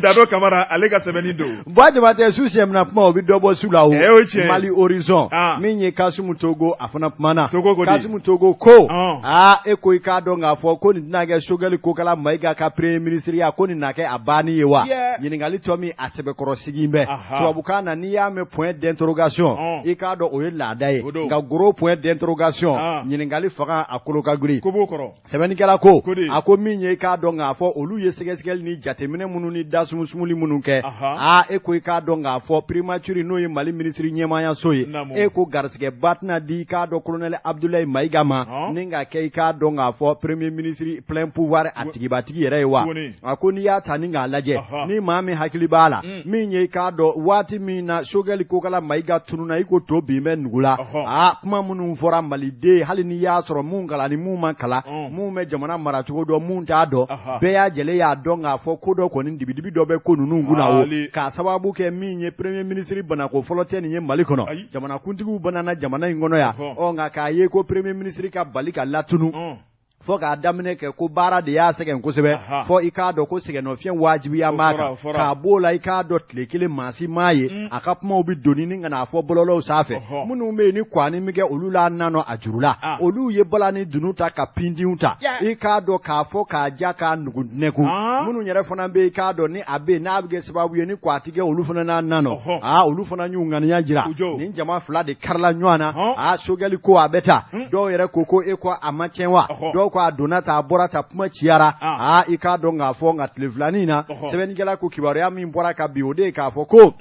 Dado Kamara ale ka sɛbɛnni don. Buwa Jabatɛ, su sɛmina kuma, o bɛ dɔ bɔ su la o. O ye tiɲɛ. Mali Horizon. Ah. Min ye Kasimu Togo, a fana kumana. Togo ko di? Kasimu Togo ko. Ɔn. Aa, e ko i k'a dɔn k'a fɔ ko nin tɛna kɛ Sogɛli Kokala Mayiga ka premier ministre ya, ko nin na kɛ a banni ye wa? Yeah. Ɲininkali tɔ min a sɛbɛkɔrɔ sigi bɛ. Aha. Tubabukan na, n'i y'a mɛn point d'interrogation. Ɔn. I k'a dɔn o ye laada ye. O don. Nka gros point d'interrogation. Ah. Ɲininkali fanga a kolo ka girin. Ko b'o kɔrɔ. Sɛbɛnnikɛla ko, Ko di? a ko min ye i k'a dɔn k'a fɔ olu ye sɛgɛsɛgɛli ni jateminɛ minnu ni dasumusumuli minnu kɛ, aa, e ko i k'a dɔn k'a fɔ primature, n'o ye Mali minisiri ɲɛmaayaso ye, e ko garisigɛba tɛna di i k'a dɔn colonel Abdoulaye Mayiga ma ni ka kɛ i k'a dɔn k'a fɔ premier ministre plein pouvoir a tigibatigi yɛrɛ ye wa? A ko n'i y'a ta ni k'a lajɛ, ni maa min hakili b'a la, min ye i k'a dɔn waati min na Sogɛli Kokala Mayiga tununna i ko to bin bɛ nugu la, aa, kuma minnu fɔra maliden, hali n'i y'a sɔrɔ mun kalan ni mun ma kalan, mun bɛ jamana maracogo dɔn, mun t'a dɔn, bɛɛ y'a jɛlen y'a dɔn k'a fɔ ko dɔ kɔni dibidibi dɔ bɛ ko ninnu kunna o, k'a sababu kɛ min ye premier ministre banako fɔlɔ tɛ nin ye Mali kɔnɔ, jamanakuntigiw banana jamana in kɔnɔ yan. Ɔ nka k'a ye ko premier ministre ka bali ka latunu, fo k'a daminɛ kɛ ko baara de y'a sɛgɛn kosɛbɛ, fɔ i k'a dɔn ko sɛgɛnnɔfiɲɛ wajibiya b'a kan, k'a b'o la i k'a dɔn tile kelen maa si m'a ye a ka kumaw bɛ doni ni ka n'a fɔ bɔlɔlɔw sanfɛ. Minnu bɛ yen ni kwani bɛ kɛ olu la nanɔ a juru la, olu ye bala ni dunun ta ka pindiw ta i k'a dɔn k'a fɔ k'a ja k'a nugu nɛkun. Minnu yɛrɛ fana bɛ yen i k'a dɔn ni a bɛ yen n'a bɛ kɛ sababu ye ni kwa tɛ kɛ olu fana n'a nanɔ, aa, olu fana y'u ŋaniya jira. Nin jama fila de karila ɲɔgɔn na. Aa, Sogɛli ko a bɛ taa, dɔw yɛrɛ ko e ko a ma tiɲɛ wa? Dɔw ko a donna ta, a bɔra ta, kuma ciyara. Aa, i k'a dɔn k'a fɔ nka tile filanin na, sɛbɛnnikɛla ko kibaruya min bɔra ka bin, o de ye k'a fɔ ko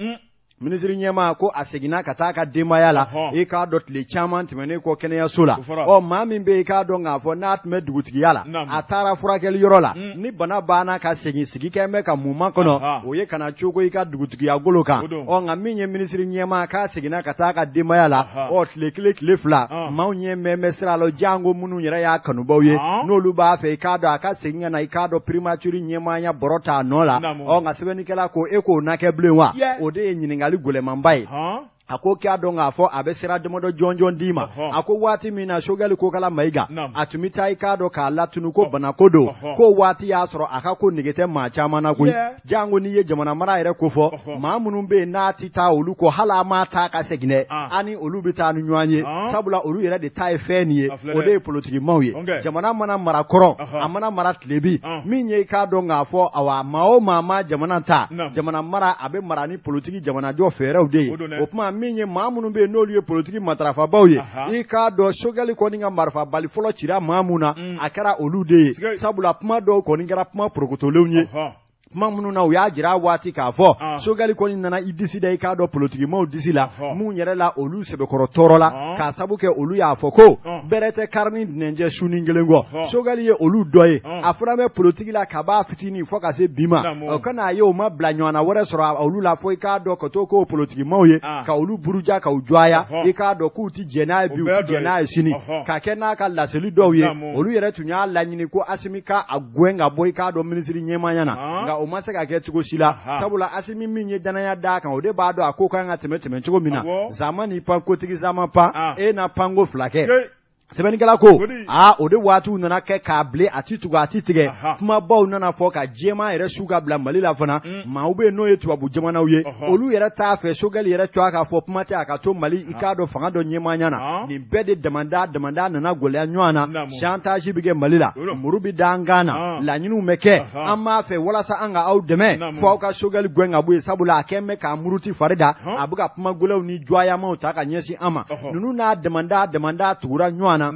minisiri ɲɛmaa ko a seginna ka taa a ka denbaya la, i k'a dɔn tile caman tɛmɛnen kɔ kɛnɛyaso la. Ɔ maa min bɛ i k'a dɔn k'a fɔ n'a tun bɛ dugutigiya la, a taara furakɛli yɔrɔ la, ni bana banna ka segin, sigi kɛ bɛ ka mun makɔnɔ? O ye kana cogo i ka dugutigiya golo kan. Ɔ nka min ye minisiri ɲɛmaa k'a seginna ka taa a ka denbaya la, ɔ tile kelen tile fila, maaw ɲɛ mɛn bɛ sira la, janko minnu yɛrɛ y'a kanubaw ye, n'olu b'a fɛ i k'a dɔn a ka segin ka na i k'a dɔn primature ɲɛmaaya bɔrɔ t'a nɔ la. Ɔ nka sɛbɛnnikɛla ko e k'o na kɛ bilen wa? O de ye ɲininkali gɛlɛmanba ye. A ko k'a dɔn k'a fɔ a bɛ sira damadɔ jɔnjɔn d'i ma. A ko waati min na Sogɛli Kokala Mayiga a tun bɛ taa i k'a dɔn k'a latunu ko banako don, ko waati y'a sɔrɔ a ka ko nege tɛ maa caman na koyi, janko n'i ye jamana mara yɛrɛ kofɔ, maa minnu bɛ yen n'a tɛ taa olu kɔ, hali a ma taa ka segin dɛ, an ni olu bɛ taa ni ɲɔgɔn ye, sabula olu yɛrɛ de ta ye fɛn nin ye, o de ye politikimaw ye. Jamana mana mara kɔrɔn, a mana mara tilebi, min ye i k'a dɔn k'a fɔ awa maa o maa ma jamana ta, jamana mara a bɛ mara ni politiki jamanajɔ fɛɛrɛw de ye. O tuma min ye maa minnu bɛ yen n'olu ye politiki matarafabaw ye, i k'a dɔn Sogɛli kɔni ka marifabali fɔlɔ cira maa mun na, a kɛra olu de ye, sabula kuma dɔw kɔni kɛra kuma porokotolenw ye, kuma minnu na u y'a jira waati k'a fɔ Sogɛli kɔni nana i disi da i k'a dɔn politikimaw disi la, mun yɛrɛ la olu sɛbɛkɔrɔ tɔɔrɔ la, k'a sabu kɛ olu y'a fɔ ko bɛrɛ tɛ kari ni ntɛnɛn cɛ sunin kelen kɔ. Sogɛli ye olu dɔ ye, a fana bɛ politiki la kab'a fitinin fo ka se bi ma. O kana ye o ma bila ɲɔgɔnna wɛrɛ sɔrɔ olu la fo i k'a dɔn ka to k'o politikimaw ye ka olu buruja ka u jɔya, i k'a dɔn k'u tɛ jɛn n'a ye bi, u tɛ jɛn n'a ye sini, ka kɛ n'a ka laseli dɔw ye. Olu yɛrɛ tun y'a laɲini ko Asimi ka a gɛn ka bɔ i k'a dɔn minisiri ɲɛmaaya na, nka o ma se ka kɛ cogo si la, sabula Asimi min ye danaya d'a kan, o de b'a dɔn a ko kan ka tɛmɛ cogo min na. Zama ni pan kotigi zama pan, e na panko fila kɛ. Sɛbɛnnikɛla ko aa, o de waatiw nana kɛ k'a bilen, a ti tugu a ti tigɛ, kumabaw nana fɔ ka jɛman yɛrɛ su ka bila Mali la fana. Maaw bɛ yen n'o ye tubabu jamanaw ye, olu yɛrɛ t'a fɛ Sogɛli yɛrɛ tɔgɔ k'a fɔ, kuma tɛ a ka to Mali i k'a dɔn fanga dɔ ɲɛmaaya na. Nin bɛɛ de damanda nana gɛlɛya ɲɔgɔn na. Chantage bɛ kɛ Mali la, muru bɛ da an kan na, laɲiniw bɛ kɛ, an b'a fɛ walasa an ka aw dɛmɛ fo aw ka Sogɛli gɛn ka bɔ yen, sabula a kɛn bɛ k'a muruti fari da, a bɛ ka kuma gɛlɛnw ni jɔyamaw ta ka ɲɛsin an ma. Ninnu n'a damanda tugura ɲɔgɔn na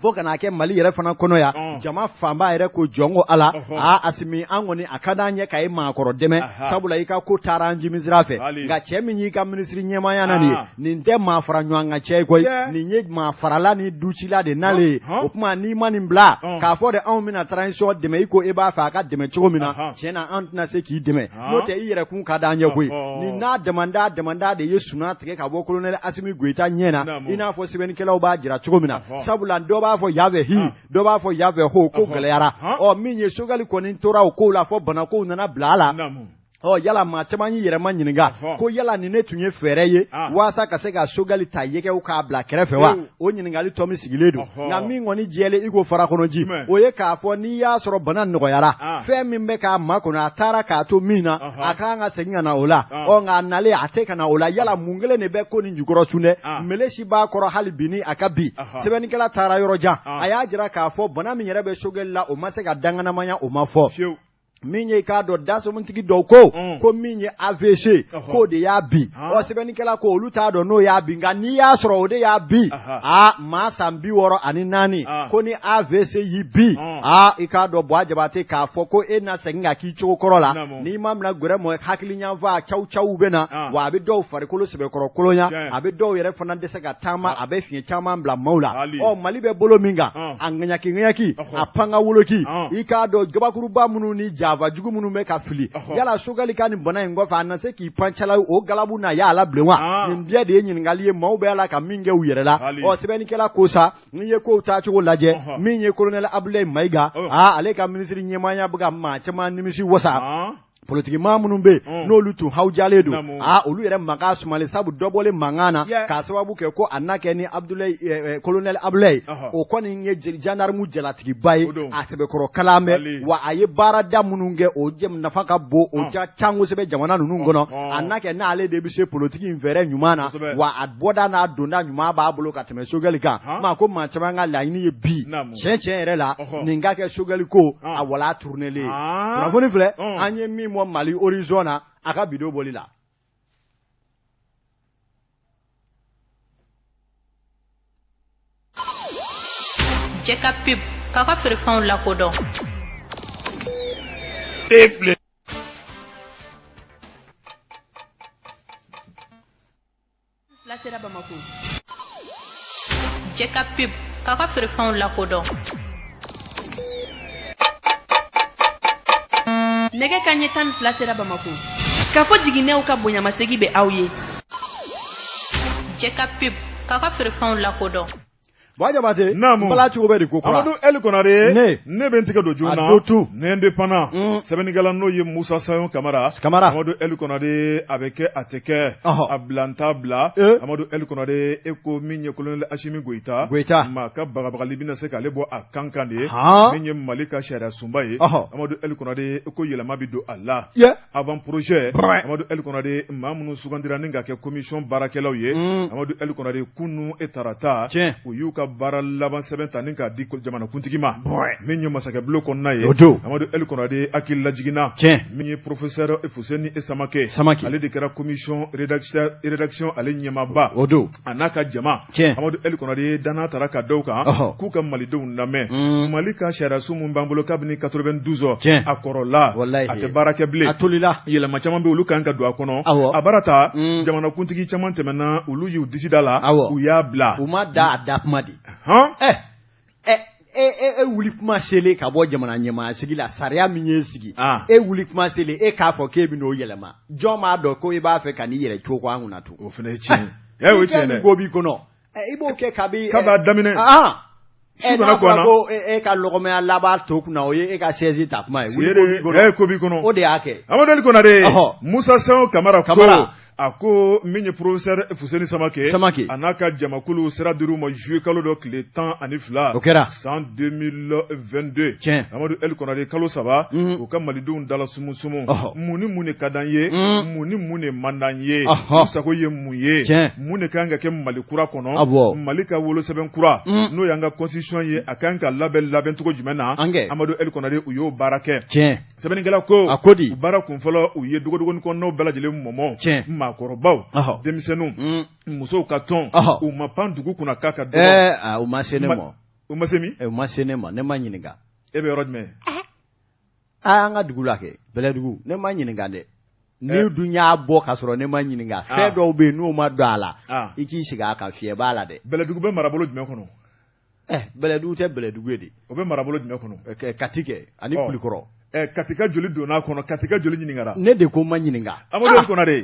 fo ka n'a kɛ Mali yɛrɛ fana kɔnɔ yan, jama fanba yɛrɛ ko jɔn ko Ala, aa Asimi, an kɔni a ka d'an ye ka e maakɔrɔ dɛmɛ, sabula i ka ko taara an jimi sira fɛ, nka cɛ min y'i ka minisiri ɲɛmaaya na nin ye, nin tɛ maa fara ɲɔgɔn kan cɛ ye koyi, nin ye maa farala ni ducila de nalen ye. O tuma n'i ma nin bila k'a fɔ de anw bɛna transition dɛmɛ i ko e b'a fɛ a ka dɛmɛ cogo min na, tiɲɛ na an tɛna se k'i dɛmɛ, n'o tɛ i yɛrɛ kun ka d'an ye koyi. Nin n'a damanda de ye sunan tigɛ ka bɔ colonel Asimi Goyita ɲɛ na, i n'a fɔ sɛbɛnnikɛlaw b'a jira cogo min na, sabula dɔ b'a fɔ yan fɛ hi, dɔ b'a fɔ yan fɛ ho, ko gɛlɛyara. Ɔ min ye Sogɛli kɔni tora o kow la fo banakow nana bila a la. Ɔ yala maa caman y'i yɛrɛ ma ɲininka ko yala nin ne tun ye fɛɛrɛ ye waasa ka se ka Sogɛli ta yɛgɛw k'a bila kɛrɛfɛ wa? O ɲininkali tɔ min sigilen don, nka min kɔni jɛlen i ko farakɔnɔji, o ye k'a fɔ n'i y'a sɔrɔ bana nɔgɔyara, fɛn min bɛ k'a makɔnɔ, a taara k'a to min na, a ka kan ka segin ka na o la. Ɔ nka a nalen a tɛ ka na o la. Yala mun kelen de bɛ ko nin jukɔrɔ sun dɛ? Mele si b'a kɔrɔ hali bi ni a ka bi. Sɛbɛnnikɛla taara yɔrɔ jan, a y'a jira k'a fɔ bana min yɛrɛ bɛ Sogɛli la, o ma se ka danganamaya, o ma fɔ. Min ye k'a dɔn dasɔmutigi dɔw ko ko min ye AVC k'o de y'a bin. Ɔ sɛbɛnnikɛla ko olu t'a dɔn n'o y'a bin, nka n'i y'a sɔrɔ o de y'a bin, aa maa san 64, ko ni AVC y'i bin, aa i k'a dɔn Buwa Jabate k'a fɔ ko e na segin ka k'i cogo kɔrɔ la, n'i ma minɛ gɛrɛ mɔ hakili ɲanfa caw caw bɛ na wa, a bɛ dɔw farikolo sɛbɛkɔrɔ kolonya, a bɛ dɔw yɛrɛ fana dɛsɛ ka taama, a bɛ fiɲɛ caman bila maaw la. Ɔ Mali bɛ bolo min kan, a ŋaɲaki ŋaɲaki, a panga woloki, i k'a dɔn gabakuruba minnu ni janfa jugu minnu bɛ ka fili, yala Sogɛli ka nin bana in kɔfɛ, a na se k'i pan cala o galabu na y'a la bilen wa? Nin bɛɛ de ye ɲininkali ye maaw bɛ a la ka min kɛ u yɛrɛ la. Ɔ sɛbɛnnikɛla ko sa, n'i ye kow taacogo lajɛ, min ye kolonɛli Abudulayi Mayiga, aa ale ka minisiri ɲɛmaaya bɛ ka maa caman nimisi wasa. Politikimaa minnu bɛ yen n'olu tun hawujalen don, aa olu yɛrɛ mankan sumalen, sabu dɔ bɔlen mankan na k'a sababu kɛ ko a na kɛ ni Abudulayi, kolonɛli Abudulayi, o kɔni ye gendarme jalatigiba ye, a sɛbɛkɔrɔ kalan bɛ wa, a ye baarada minnu kɛ, o nafa ka bon, o ka ca kosɛbɛ jamana ninnu kɔnɔ. A na kɛ n'ale de bɛ se politiki in fɛɛrɛ ɲuman na wa, a bɔda n'a donda ɲuman b'a bolo ka tɛmɛ Sogɛli kan. Maa ko maa caman ka laɲini ye bi, tiɲɛ tiɲɛ yɛrɛ la, nin ka kɛ Sogɛli ko a wala tournelen ye. Kunnafoni filɛ an ye min bɔ Mali Horizon na a ka bidon bɔli la. Jɛ ka pub k'a ka feerefɛnw lakodɔn. E filɛ. Fila sera Bamako. Jɛ ka pub k'a ka feerefɛnw lakodɔn. Nɛgɛ kanɲɛ 12 sera Bamako. K'a fɔ jiginɛw ka bonyamasegin bɛ aw ye. Jɛ ka pub k'a ka feerefɛnw lakodɔn. Buwa Jabate, Naamu. Bala cogo bɛ di ko kura? Amadu Eli Konare. Ne. Ne bɛ n tigɛ don joona. A don tun. L'Indépendant. Sɛbɛnnikɛla n'o ye Musa Sayon Kamara. Kamara. Amadu Eli Konare, a bɛ kɛ a tɛ kɛ. Ɔhɔ. A bila n t'a bila. Ee. Amadu Eli Konare, e ko min ye colonel Asimi Goyita. Goyita. Maa ka bagabagali bɛna se k'ale bɔ a kan kan de ye. Han. Min ye Mali ka sariya sunba ye. Ɔhɔ. Amadu Eli Konare, e ko yɛlɛma bɛ don a la. Ye. Avant projet. Brɛ. Amadu Eli Konare, maa minnu sugandira ni ka kɛ commission baarakɛlaw ye. Amadu Eli Konare, kunun e tarata. Tiɲɛ. U y'u ka baara laban sɛbɛn ta ni k'a di jamanakuntigi ma. Brɛ. Min ye masakɛbulon kɔnɔna ye. O don. Amadu Eli Konare hakili lajiginna. Tiɲɛ. Min ye professeur Fuseni Samake. Samake. Ale de kɛra commission rédaction ale ɲɛmaaba. O don. A n'a ka jama. Tiɲɛ. Amadu Eli Konare danaya tara ka da u kan. Ɔhɔ. K'u ka malidenw lamɛn. Mali ka sariyasun min b'an bolo kabini 92. Tiɲɛ. A kɔrɔla. Walahi. A tɛ baara kɛ bilen. A tolila. Yɛlɛma caman bɛ olu kan ka don a kɔnɔ. Awɔ. A baara ta. Jamanakuntigi caman tɛmɛna, olu y'u disi da la. Awɔ. U y'a bila. U ma da a da kuma de. Hɔn. Ɛ ɛ e e e wuli kuma selen ka bɔ jamana ɲɛmaaya sigi la, sariya min ye sigi. E wuli kuma selen, e k'a fɔ k'e bɛ n'o yɛlɛma, jɔn b'a dɔn ko e b'a fɛ ka n'i yɛrɛ cogo an kunna tun? O fana ye tiɲɛ ye. O ye tiɲɛ Fɛn dɛ. min ko b'i kɔnɔ, i b'o kɛ kabi. Kab'a daminɛ. Su kana n'a ko an fɔra na. ko e ka lɔgɔmaya laban to kunna, o ye e ka chaise ta kuma ye. Wuli ko b'i kɔnɔ. E ko b'i kɔnɔ. O de y'a kɛ. Amadu Eli Konare. Ɔhɔ. Musa Sayon Kamara ko. Kamara. A ko min ye professeur Fuseni Samake. Samake. A n'a ka jamakulu sira dir'u ma juillet kalo dɔ tile 12. O kɛra. San 2022. Tiɲɛ. Amadu Eli Konare, kalo 3. U ka malidenw dala sumusumu. Ɔhɔ. Mun ni mun de ka d'an ye? Mun ni mun de man d'an ye? Ɔhɔ. U sago ye mun ye? Tiɲɛ. Mun de kan ka kɛ Mali kura kɔnɔ? Awɔ. Mali ka wolosɛbɛn kura. N'o y'an ka constitution ye, a kan ka labɛn labɛncogo jumɛn na? An kɛ. Amadu Eli Konare, u y'o baara kɛ. Tiɲɛ. Sɛbɛnnikɛla ko. A ko di? U baara kun fɔlɔ, u ye dogodogonin kɔnɔnaw bɛɛ lajɛlen mɔmɔ. Tiɲɛ. Maakɔrɔbaw. Ɔhɔ. Denmisɛnninw. Musow ka tɔn. Ɔhɔ. U ma pan dugu kunna k'a ka dɔgɔ. Ɛɛ, u ma se ne ma. U ma se min? U ma se ne ma, ne ma ɲininka. E bɛ yɔrɔ jumɛn? Aa, an ka dugu la kɛ, Bɛlɛdugu, ne ma ɲininka dɛ. Ni dun y'a bɔ ka sɔrɔ ne ma ɲininka, fɛn dɔw bɛ yen n'o ma don a la, i k'i sigi a kan, fiɲɛ b'a la dɛ. Bɛlɛdugu bɛ marabolo jumɛn kɔnɔ? Bɛlɛdugu tɛ Bɛlɛdugu ye de. O bɛ marabolo jumɛn kɔnɔ? Kati kɛ ani Kulikɔrɔ. Kati ka joli donna a kɔnɔ? Kati ka joli ɲininkara? Ne de ko ma ɲininka. Amadu Konare.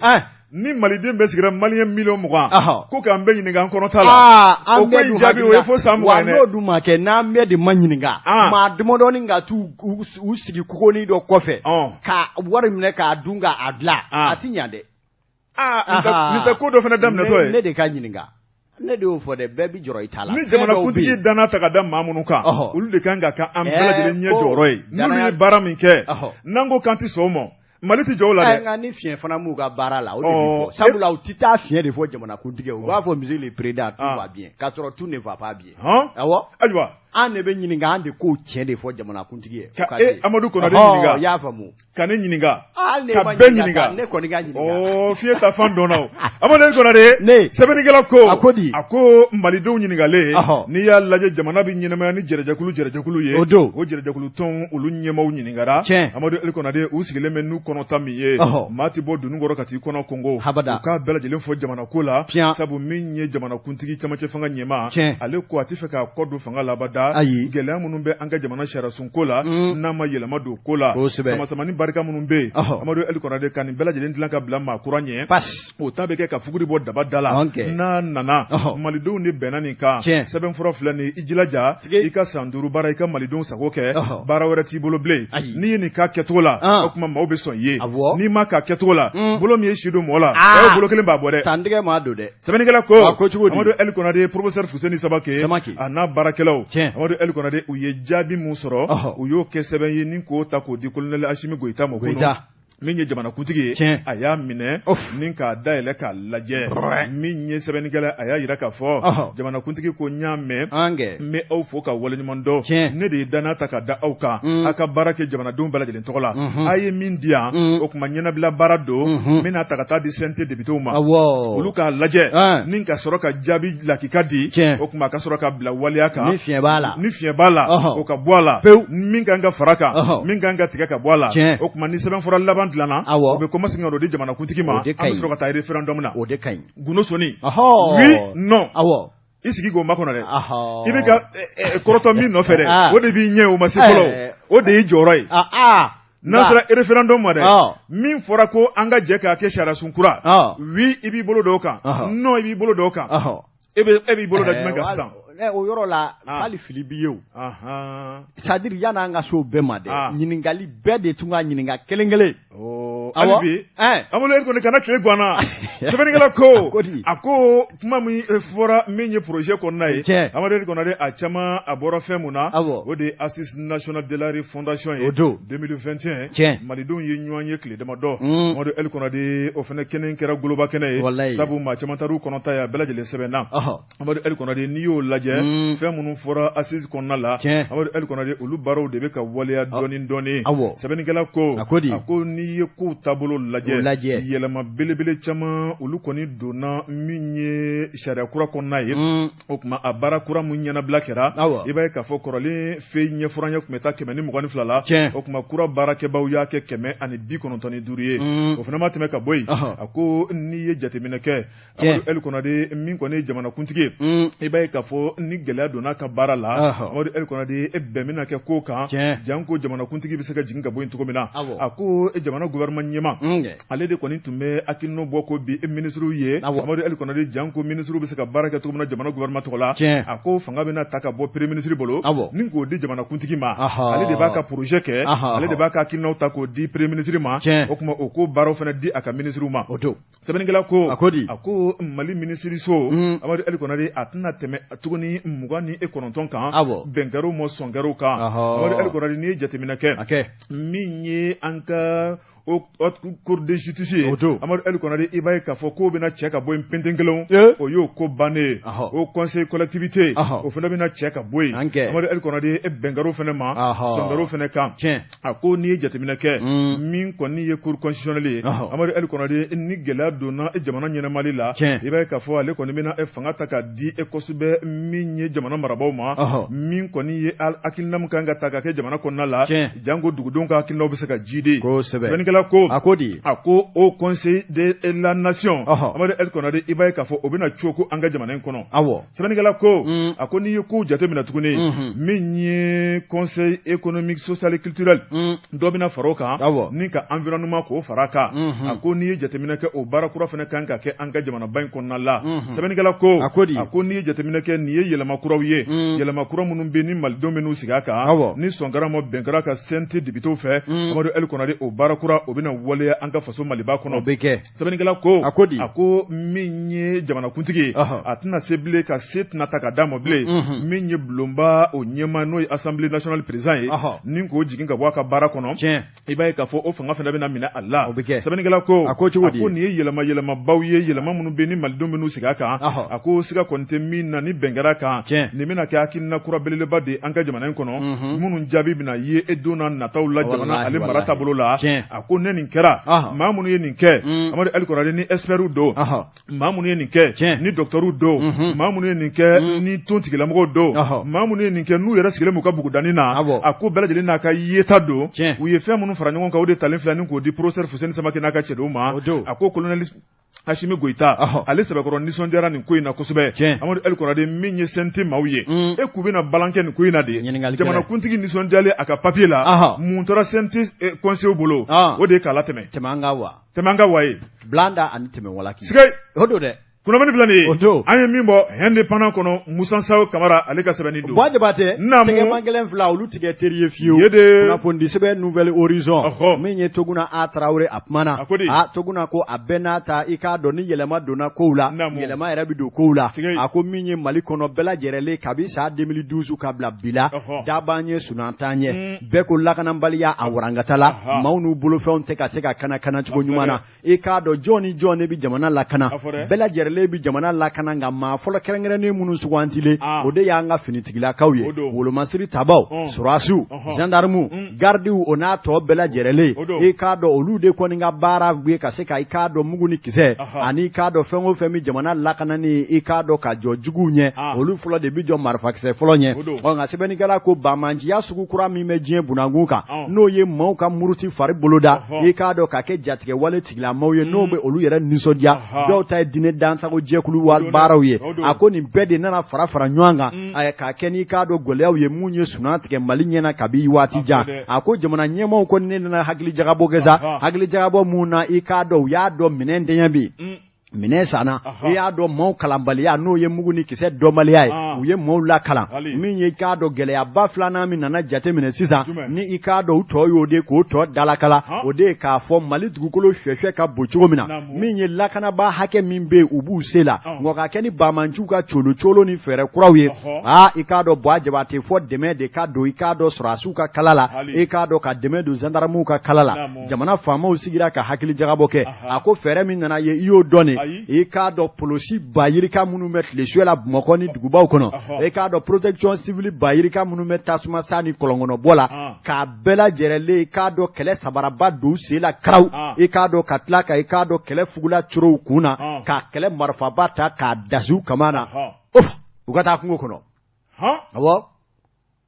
Ni maliden bɛɛ sigira maliyɛn miliyɔn 20 ko k'an bɛɛ ɲininka an kɔnɔta la, o ko in jaabi o ye fo san 20 ye dɛ. Wa n'o dun ma kɛ, n'an bɛɛ de ma ɲininka, maa damadɔnin ka t'u u sigi kogonin dɔ kɔfɛ ka wari minɛ k'a dun k'a bila, a ti ɲa dɛ. Aa, nin tɛ ko dɔ fana daminɛtɔ ye. Ne de ka ɲininka, ne de y'o fɔ dɛ, bɛɛ bi jɔrɔ i ta la. Ni jamanakuntigi danna ta ka da maa minnu kan, olu de kan ka kɛ an bɛɛ lajɛlen ɲɛ jɔyɔrɔ ye. N'olu ye baara min kɛ, n'an ko k'an tɛ sɔn o ma, Mali tɛ jɔ o la dɛ. Nka ni fiɲɛ fana m'u ka baara la, o de bɛ fɔ. Sabula u tɛ taa fiɲɛ de fɔ jamanakuntigi ye, u b'a fɔ monsieur le président tout va bien, k'a sɔrɔ tout ne va pas bien. Awɔ. Ayiwa. An de bɛ ɲininka, an de k'o tiɲɛ de fɔ jamanakuntigi ye. Ka e Amadu Konare ɲininka. I y'a faamu. Ka ne ɲininka. Ka bɛɛ ɲininka. Ne kɔni ka ɲininka. Ɔ, fiɲɛ ta fan dɔnna o. Amadu Konare. Ne. Sɛbɛnnikɛla ko. A ko di? A ko malidenw ɲininkalen. N'i y'a lajɛ, jamana bɛ ɲɛnamaya ni jɛrɛjɛkulu jɛrɛjɛkulu ye. O don. O jɛrɛjɛkulu tɔnw, olu ɲɛmaaw ɲininkara. Tiɲɛ. Amadu El Konare, u sigilen bɛ n'u kɔnɔta min ye. Maa tɛ bɔ dunun kɔrɔ ka t'i kɔnɔ kongo. Habada. U k'a bɛɛ lajɛlen fɔ jamana ko la. Tiɲɛ. Sabu min ye jamanakuntigi camancɛ fanga ɲɛmaa. Tiɲɛ. Ale ko a tɛ fɛ k'a kɔ don fanga la abada. Ayi. Gɛlɛya minnu bɛ an ka jamana sariyasun ko la. N'a ma yɛlɛma don ko la. Kosɛbɛ. Sama-samani barika minnu bɛ yen. Amadu El Konare ka nin bɛɛ lajɛlen dilan ka bila maa kura ɲɛ. Pasi. O ta bɛ kɛ ka fuguri bɔ daba da la. N'a nana, malidenw de bɛnna nin kan. Sɛbɛnfura filɛ nin, i jilaja i ka san 5 baara, i ka malidenw sago kɛ, baara wɛrɛ t'i bolo bilen. N'i ye nin k'a kɛcogo la, o tuma maaw bɛ sɔn i ye. N'i ma k'a kɛcogo la, bolo min ye si don mɔgɔ la, o bolo kelen b'a bɔ dɛ. Tantigɛ maa don dɛ. Sɛbɛnnikɛla ko Amadu El Konare, professeur Fuseni Samake a n'a baarakɛlaw, Amadu El Konare, u ye jaabi min sɔrɔ, u y'o kɛ sɛbɛn ye ni k'o ta k'o di colonel Asimi Goyita ma. Min ye jamanakuntigi ye, Tiɲɛ. A y'a minɛ ni k'a dayɛlɛ k'a lajɛ. Min ye sɛbɛnnikɛla, a y'a jira k'a fɔ jamanakuntigi ko n y'a mɛn, n bɛ aw fo ka waleɲuman dɔn. Ne de ye danaya ta ka da aw kan, aw ka baara kɛ jamanadenw bɛɛ lajɛlen tɔgɔ la. A ye min di yan, o tuma ɲɛnabila baara don, n bɛna ta ka taa di CNT députéw ma, olu k'a lajɛ ni ka sɔrɔ ka jaabi lakika di. O tuma ka sɔrɔ ka bila waleya kan. Ni fiɲɛ b'a la, ni fiɲɛ b'a la, o ka bɔ a la. Pewu. Min kan ka fara kan, min kan ka tigɛ ka bɔ a la. O tuma ni sɛbɛnfura laban dilanna, Awɔ, u bɛ kɔmasegin ka n'o di jamanakuntigi ma, O de an ka bɛ ɲi. sɔrɔ ka taa référendum na. O de ka ɲi. Gundo soni. Ɔhɔ. Oui, non. Awɔ. I sigi k'o makɔnɔ dɛ. Ɔhɔ. I bɛ ka kɔrɔtɔ min nɔfɛ dɛ, o de b'i ɲɛ, o ma se fɔlɔ, o de y'i jɔyɔrɔ ye. N'an sera référendum ma dɛ, min fɔra ko an ka jɛ k'a kɛ sariyasun kura, oui, i b'i bolo don o kan, non, i b'i bolo don o kan. E b'i bolo da jumɛn kan sisan? O yɔrɔ la, hali fili b'i ye o. C'est à dire, yan'an ka se o bɛɛ ma dɛ, ɲininkali bɛɛ de tun ka ɲininka kelen kelen. Hali bi, Amadu, e kɔni kana tile ganna. Sɛbɛnnikɛla ko, a ko kuma min fɔra min ye projet kɔnɔna ye, Amadu Konare, a caman a bɔra fɛn mun na, o de ye Assise nationale de la refondation ye. O don. 2021. Tiɲɛ. Malidenw ye ɲɔgɔn ye tile damadɔ. Amadu El Konare, o fana kɛnɛ kɛra goloba kɛnɛ ye. Walayi. Sabu maa caman taar'u kɔnɔta ye, a bɛɛ lajɛlen sɛbɛnna. Amadu El Konare, n'i y'o lajɛ, fɛn minnu fɔra assise kɔnɔna la, Amadu El Konare, olu baaraw de bɛ ka waleya dɔɔni dɔɔni. Sɛbɛnnikɛla ko, A ko di? A ko n'i ye kow taabolo lajɛ, lajɛ, yɛlɛma belebele caman olu kɔni donna min ye sariya kura kɔnɔna ye. O tuma a baara kura min ɲɛnabila kɛra, i b'a ye k'a fɔ kɔrɔlen fɛ ɲɛfɔra ɲɛ tun bɛ taa 122 la. O tuma kura baarakɛbaw y'a kɛ 195 ye. O fana ma tɛmɛ ka bɔ yen, a ko n'i ye jateminɛ kɛ, Amadu El Konare, min kɔni ye jamanakuntigi ye, i b'a ye k'a fɔ ni gɛlɛya donna a ka baara la, Amadu El Konare, e bɛn bɛna kɛ ko kan, janko jamanakuntigi bɛ se ka jigin ka bɔ yen cogo min na. A ko jamana gouvernement ɲɛmaa, ale de kɔni tun bɛ hakilinaw bɔ ko bi minisiriw ye, Amadu El Konare, janko minisiriw bɛ se ka baara kɛ cogo min na jamana gouvernement tɔgɔ la. A ko fanga bɛna ta ka bɔ premier ministre bolo ni k'o di jamanakuntigi ma. Ale de b'a ka projet kɛ, ale de b'a ka hakilinaw ta k'o di premier ministre ma. O tuma o ko baaraw fana di a ka minisiriw ma. O don. Sɛbɛnnikɛla ko, A ko di? A ko Mali minisiriso, Amadu El Konare, a tɛna tɛmɛ tuguni 29 kan. Bɛn kɛr'o ma, sɔn kɛr'o kan. Amadu El Konare, n'i ye jateminɛ kɛ, min ye an ka haute cour de justice ye, O don. Amadu El Konare, i b'a ye k'a fɔ k'o bɛna cɛ ka bɔ yen penten kelen, o y'o ko bannen ye. Haut conseil collectivité, o fana bɛna cɛ ka bɔ yen. Amadu El Konare, bɛn kɛr'o fana ma, sɔn kɛr'o fana kan. A ko n'i ye jateminɛ kɛ, min kɔni ye cour constitutionnelle ye, Amadu El Konare, ni gɛlɛya donna jamana ɲɛnamali la, i b'a ye k'a fɔ ale kɔni bɛna fanga ta ka di kosɛbɛ min ye jamana marabaaw ma, min kɔni ye hakilina min kan ka ta ka kɛ jamana kɔnɔna la, janko dugudenw ka hakilinaw bɛ se ka jidi. Kosɛbɛ. Sɛbɛnnikɛla ko a ko di a ko Haut Conseil de la Nation Amadu El Konare i b'a ye k'a fɔ o bɛna cogo an ka jamana in kɔnɔ. Awɔ. Sɛbɛnnikɛla ko a ko n'i ye kow jateminɛ tuguni min ye Conseil économique social et culturel dɔ bɛna fara o kan ni ka environnement k'o fara a kan. A ko n'i ye jateminɛ kɛ o baara kura fana kan ka kɛ an ka jamanaba in kɔnɔna la. Sɛbɛnnikɛla ko a ko di a ko n'i ye jateminɛ kɛ nin ye yɛlɛma kuraw ye yɛlɛma kura minnu bɛ ni malidenw bɛn'u sigi a kan ni sɔn kɛra ma bɛn kɛra kan CNT députéw fɛ Amadu El Konare o baara kura o bɛna waleya an ka faso Maliba kɔnɔ. O bɛ kɛ. Sɛbɛnnikɛla ko a ko di a ko min ye jamanakuntigi ye a tɛna se bilen ka se tɛna ta ka d'a ma bilen min ye bulonba o ɲɛmaa n'o ye Assemblée nationale président ye ni k'o jigin ka bɔ a ka baara kɔnɔ tiɲɛ i b'a ye k'a fɔ o fanga fana bɛna minɛ a la o bɛ kɛ sɛbɛnnikɛla ko a ko cogo di a ko nin ye yɛlɛma yɛlɛmabaw ye yɛlɛma minnu bɛ ni malidenw bɛn'u sigi a kan a ko siga kɔni tɛ min na ni bɛn kɛra a kan tiɲɛ nin bɛna kɛ hakilina kura belebeleba de ye an ka jamana in kɔnɔ minnu jaabi bɛna ye e don na nataw la jamana ale mara taabolo la a ko ni nin kɛra maa minnu ye nin kɛ Amadu El Konare ni expertw don maa minnu ye nin kɛ ni dɔkitɛriw don maa minnu ye nin kɛ ni tɔn tigilamɔgɔw don maa minnu ye nin kɛ n'u yɛrɛ sigilen b'u ka bugudanin na a ko bɛɛ lajɛlen n'a ka yeta don u ye fɛn minnu fara ɲɔgɔn kan o de talen filɛ ni k'o di professeur Fuseni Samakɛ n'a ka cɛdenw ma a ko colonel Asimi Goyita ale sɛbɛkɔrɔ nisɔndiyara nin ko in na kosɛbɛ Amadu El Konare min ye CNT maaw ye e k'u bɛna balan kɛ nin ko in na de jamanakuntigi nisɔndiyalen a ka papier la mun tora CNT conseil bolo o de ye k'a latɛmɛ tɛmɛ an ka wa tɛmɛ an ka wa ye bilanda ani tɛmɛ walaki siga o don dɛ kunnafoni filɛ nin ye o don an ye min bɔ Indépendant kɔnɔ Musa Sawo Kamara ale ka sɛbɛnni don Buwa Jabatɛ naamu tɛgɛman gɛlɛn fila olu tɛ kɛ teri ye fiyewu ye de kunnafonidi sɛbɛn Nouvel Horizon ɔhɔ min ye Toguna A Tarawele a kumana a ko di a Toguna ko a bɛɛ n'a ta i k'a dɔn ni yɛlɛma donna kow la naamu yɛlɛma yɛrɛ bɛ don kow la Siga a ko min ye Mali kɔnɔ bɛɛ lajɛrɛlen kabi san 2012 ka bila bi la ɔhɔ da b'an ɲɛ sunan t'an ɲɛ bɛɛ ko lakanabaliya a warankata la Aha. maaw n'u bolofɛnw tɛ ka se ka kana kana cogo A filɛ ɲuman dɛ. na i k'a dɔn jɔn ni jɔn de bɛ jamana lakana A fɔ dɛ. bɛɛ lajɛrɛlen bɛ jamana lakana nka maa fɔlɔ kɛrɛnkɛrɛnnen minnu sugantilen Ah. o de y'an ka finitigilakaw ye O don. wolomasiri tabaw Ɔn. sɔrɔdasiw Ɔhɔn. gendarmew gardiw o n'a tɔ bɛɛ lajɛrɛlen O don. i k'a dɔn olu de kɔni ka baara ye ka se ka i k'a dɔn mugu ni kisɛ Aha. ani i k'a dɔn fɛn o fɛn bɛ jamana lakanani i k'a dɔn ka jɔ juguw ɲɛ Ah. olu fɔlɔ de bɛ jɔ marifakisɛ fɔlɔ ɲɛ O don. ɔ nka sɛbɛnnikɛla ko banbaanciya sugu kura min bɛ diɲɛ bunakun kan Ɔn. n'o ye maaw ka muruti fari boloda Ɔhɔ. i k'a dɔn ka kɛ jatigɛwale tigilamaaw ye n'o bɛ olu yɛrɛ nisɔndiya Aha. dɔw ta ye diinɛ dansago jɛkulu wa O don dɛ. baaraw ye O don. a ko nin bɛɛ de nana fara fara ɲɔgɔn kan k'a kɛ n'i k'a dɔn gɛlɛyaw ye mun ye sunan tigɛ Mali ɲɛna kabi waati A fɔ jan dɛ. a ko jamana ɲɛmaaw ko ne nana hakili jagabɔ kɛ sa Aha. hakili jagabɔ mun na i k'a dɔn u y'a dɔn minɛn dɛɲɛ bɛ yen minɛn sanna Aha. i y'a dɔn maaw kalanbaliya n'o ye mugu ni kisɛ dɔnbaliya ye Ah. u ye maaw lakalan Hali. min ye i k'a dɔn gɛlɛyaba filanan min nana jateminɛ sisan Jumɛn? ni i k'a dɔn u tɔ y'o de k'o tɔ dalakala Han. o de ye k'a fɔ Mali dugukolo fɛfɛ ka bon cogo min na Naamu. min ye lakanabaa hakɛ min bɛ yen u b'u se la Ɔn. nka ka kɛ ni banbaanciw ka colo colo ni fɛɛrɛ kuraw ye Ɔhɔ. aa i k'a dɔn Buwa Jabatɛ fɔ dɛmɛ de ka don i k'a dɔn sɔrɔdasiw ka kala la Hali. i k'a dɔn ka dɛmɛ don zandarmuw ka kala la Naamu. jamana faamaw sigira ka hakili jagabɔ kɛ Aha. a ko fɛɛrɛ min nana ye i y'o dɔn de Ayi. i k'a dɔn polosi ba yirika minnu bɛ tilesuya la Bamakɔ ni dugubaw kɔnɔ Ɔhɔ. i k'a dɔn protection civile ba yirika minnu bɛ tasuma sa ni kɔlɔnkɔnɔbɔ la Ah. k'a bɛɛ lajɛrɛlen i k'a dɔn kɛlɛ sabaraba don u sen la karaw Ah. i k'a dɔn ka tila ka i k'a dɔn kɛlɛ fugula coro u kun na Ah. ka kɛlɛ marifaba ta k'a dasi u kaman na Ɔhɔ. of u ka taa kungo kɔnɔ Han awɔ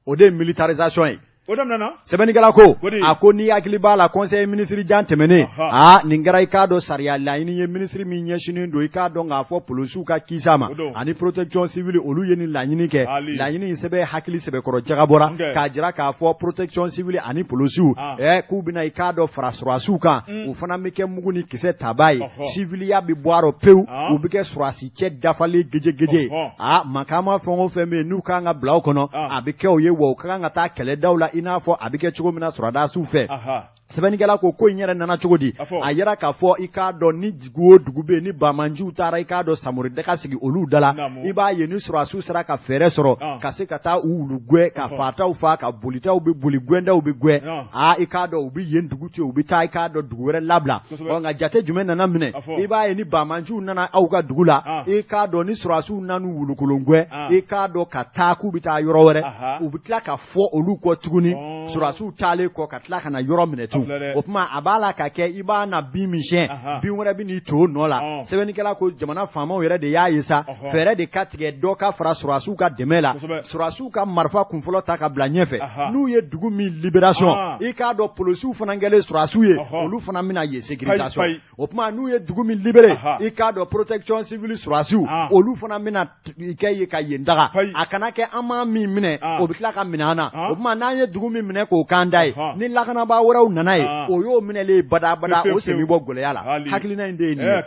o de ye militarisation ye o daminɛna sɛbɛnnikɛla ko Ko di? a ko n'i hakili b'a la conseil ministre jan tɛmɛnen Aha. aa nin kɛra i k'a dɔn sariya laɲini ye ministre min ɲɛsinnen don i k'a dɔn k'a fɔ polosiw ka kisa ma O don. ani protection civile olu ye nin laɲini kɛ Ali. laɲini in sɛbɛn hakili sɛbɛkɔrɔ jagabɔra Ok. k'a jira k'a fɔ protection civile ani polosiw Ah. ɛ k'u bɛna i k'a dɔn fara sɔrɔdasiw kan u fana bɛ kɛ mugu ni kisɛ tabaa ye Ɔhɔ. civiliya bɛ bɔ a rɔ pewu Ah. u bɛ kɛ sɔrɔdasi cɛ dafalen gejegeje ye Ɔhɔ. aa makama fɛn o fɛn bɛ yen n'u kan ka bila o kɔnɔ Ah. a bɛ kɛ o ye wa u ka kan ka taa kɛlɛdaw la i n'a fɔ a bɛ kɛ cogo min na sɔrɔdasiw fɛ Aha. sɛbɛnnikɛla ko ko in yɛrɛ nana cogo di A fɔ. a yɛrɛ k'a fɔ i k'a dɔn ni dugu o dugu bɛ yen ni banbaanciw taara i k'a dɔn samori daga sigi olu da la Naamu. i b'a ye ni sɔrɔdasiw sera ka fɛɛrɛ sɔrɔ Ah. ka se ka taa u wulu gɛn ka Ɔhɔ. fataw fa ka bolitaw bɛ boli gɛndaw bɛ gɛn Ah. aa i k'a dɔn u bɛ yen dugu to yen u bɛ taa i k'a dɔn dugu wɛrɛ labila Kosɛbɛ. ɔ nka jate jumɛn nana minɛ A fɔ. i b'a ye ni banbaanciw nana aw ka dugu la Ah. i k'a dɔn ni sɔrɔdasiw nan'u wulukolon gɛn Ah. i k'a dɔn ka taa k'u bɛ taa yɔrɔ wɛrɛ Aha. u bɛ tila ka fɔ olu kɔ tuguni Ɔɔ. sɔrɔdasiw taalen kɔ ka tila ka na yɔrɔ minɛ A tun dun o tuma a b'a la ka kɛ i b'a na bin min siɲɛ bin wɛrɛ bɛ n'i to o nɔ la sɛbɛnnikɛla ko jamana faamaw yɛrɛ de y'a ye sa fɛɛrɛ de ka tigɛ dɔ ka fara sɔrɔdasiw ka dɛmɛ la sɔrɔdasiw ka marifa kunfɔlɔ ta ka bila ɲɛfɛ n'u ye dugu min libération i k'a dɔn polisiw fana kɛlen sɔrɔdasiw ye olu fana bɛna yen sécurisation o tuma n'u ye dugu min libéré i k'a dɔn protection civile sɔrɔdasiw olu fana bɛna kɛ yen ka yen daga a kana kɛ an ma min minɛ o bɛ tila ka minɛ an na o tuma n'an ye dugu min minɛ k'o k'an ta ye ni lakanabaa wɛrɛw nana yen o y'o minɛlen ye badabada o sen bɛ bɔ gɛlɛya la hakilina in de ye nin ye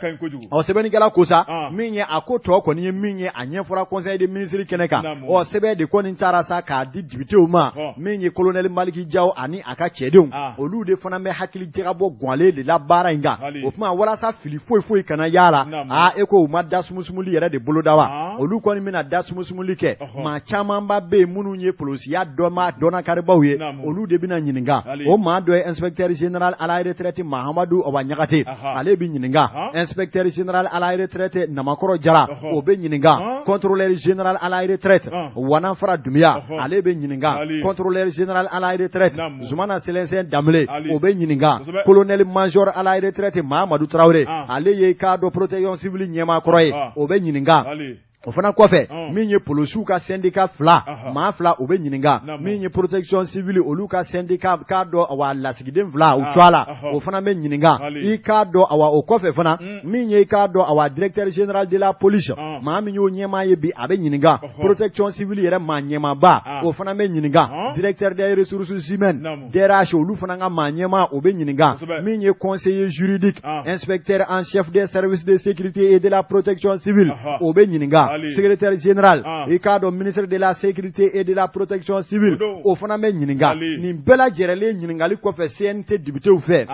ɔ sɛbɛnnikɛla ko sa min ye a ko tɔ kɔni ye min ye a ɲɛfɔra conseil des ministres kɛnɛ kan ɔ sɛbɛn de kɔni taara sa k'a di depitew ma min ye colonel Maliki Jaw ani a ka cɛdenw olu de fana bɛ hakili jagabɔ gwalen de la baara in kan o tuma walasa fili foyi foyi kana y'a la aa e ko u ma da sumusumuli yɛrɛ de boloda wa olu kɔni bɛna da sumusumuli kɛ maa camanba bɛ yen minnu ye polosiya dɔnnakaribaw ye olu de bɛna ɲininka o maa dɔ ye inspecteur général à la retraite Mahamadu Awa Ɲagate ale bɛ ɲininka inspecteur général à la retraite Namakɔrɔ Jara o bɛ ɲininka contrôleur général à la retraite Wanafara Dunbiya ale bɛ ɲininka contrôleur général à la retraite Zumana Selensɛn Danbele o bɛ ɲininka colonel major à la retraite Mahamadu Tarawele ale ye k'a dɔn protection civile ɲɛmaa kɔrɔ ye o bɛ ɲininka o fana kɔfɛ min ye polosiw ka syndicat fila maa fila o bɛ ɲininka min ye protection civile olu ka syndicat k'a dɔn awa lasigiden fila u tɔgɔ la o fana bɛ ɲininka i k'a dɔn awa o kɔfɛ fana min ye i k'a dɔn awa directeur général de la police maa min y'o ɲɛmaa ye bi a bɛ ɲininka protection civile yɛrɛ maa ɲɛmaaba o fana bɛ ɲininka directeur des ressources humaines DRH olu fana ka maa ɲɛmaa o bɛ ɲininka min ye conseiller juridique inspecteur en chef des services de sécurité et de la protection civile o bɛ ɲininka secrétaire général i k'a dɔn ministre de la sécurité et de la protection civile o fana bɛ ɲininka nin bɛɛ lajɛrɛlen ɲininkali kɔfɛ CNT députéw fɛ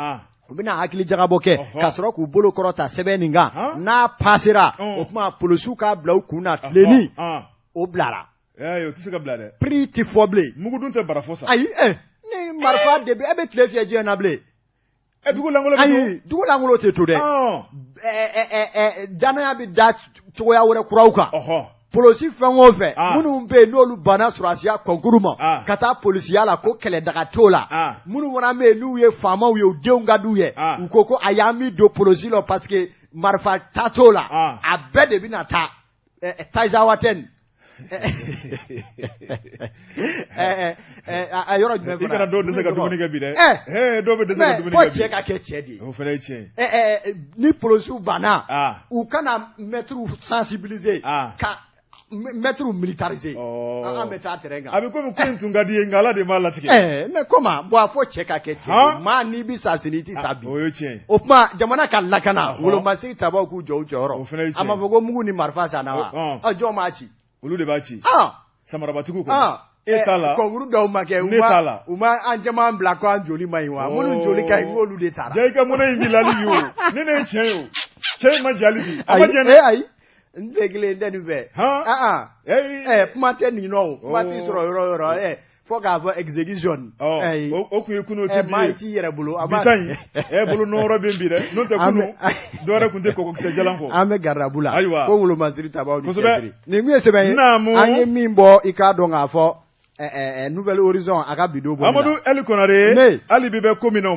u bɛna hakili jagabɔ kɛ ka sɔrɔ k'u bolo kɔrɔta sɛbɛn nin kan n'a pasera o tuma polisiw k'a bila u kun na tilenni o bilara o tɛ se ka bila dɛ prix tɛ fɔ bilen mugudun tɛ bara fɔ sa ayi ni marifa de bɛ e bɛ tile fiyɛ diɲɛ na bilen dugu lankolon ayi dugu lankolon tɛ to dɛ danaya bɛ da cogoya wɛrɛ kuraw kan polisi fɛn o fɛn minnu bɛ yen n'olu banna sɔrɔdasiya concours ma ka taa polisiya la ko kɛlɛdaga t'o la minnu fana bɛ yen n'u ye faamaw ye u denw ka d'u ye u ko ayi an bɛ don polisi la parce que marifa ta t'o la a bɛɛ de bɛna taa Tinzaouatène a yɔrɔ jumɛn i kana dɔw dɛsɛ ka dumuni kɛ bi dɛ dɔw bɛ dɛsɛ ka dumuni kɛ bi fo cɛ ka kɛ cɛ de ye o fana ye tiɲɛ ye ni polisiw banna u kana mɛtiriw sensibiliser ka mɛtiriw militariser an bɛ taa terrain kan a bɛ komi ko in tun ka di ye nka Ala de m'a latigɛ mais comment bon a fɔ cɛ ka kɛ cɛ ye maa n'i bɛ sa sini i tɛ sa bi o ye tiɲɛ ye o tuma jamana ka lakana wolomasiri tabaw k'u jɔ u jɔyɔrɔ o fana ye tiɲɛ a ma fɔ ko mugu ni marifa sanna wa jɔn b'a ci olu de b'a ci samarabatigiw kɔni e t'a la concours dɔw ma kɛ ne t'a la u ma an caman bila ko an joli man ɲi wa minnu joli ka ɲi k'olu de taara ja i ka mɔnɛ in b'i la hali bi o ne ye tiɲɛ ye o cɛ in ma ja hali bi a ma jɛ dɛ ayi n tɛ kelen tɛ nin fɛ kuma tɛ nin nɔ o kuma t'i sɔrɔ yɔrɔ o yɔrɔ fo k'a fɔ exécution o tun ye kunun o tɛ bi ye maa t'i yɛrɛ bolo bi ta in bolo nɔrɔ bɛ bi dɛ n'o tɛ kunun dɔwɛrɛ tun tɛ kɔgɔkisɛ jalan kɔ an bɛ garde à vous la ayiwa ko wolomasiri tabaw ni cɛsiri nin tun ye sɛbɛn ye naamu an ye min bɔ i k'a dɔn k'a fɔ Nouvel Horizon a ka bi don bɔ Amadu Eli Konare hali bi bɛ ko min na.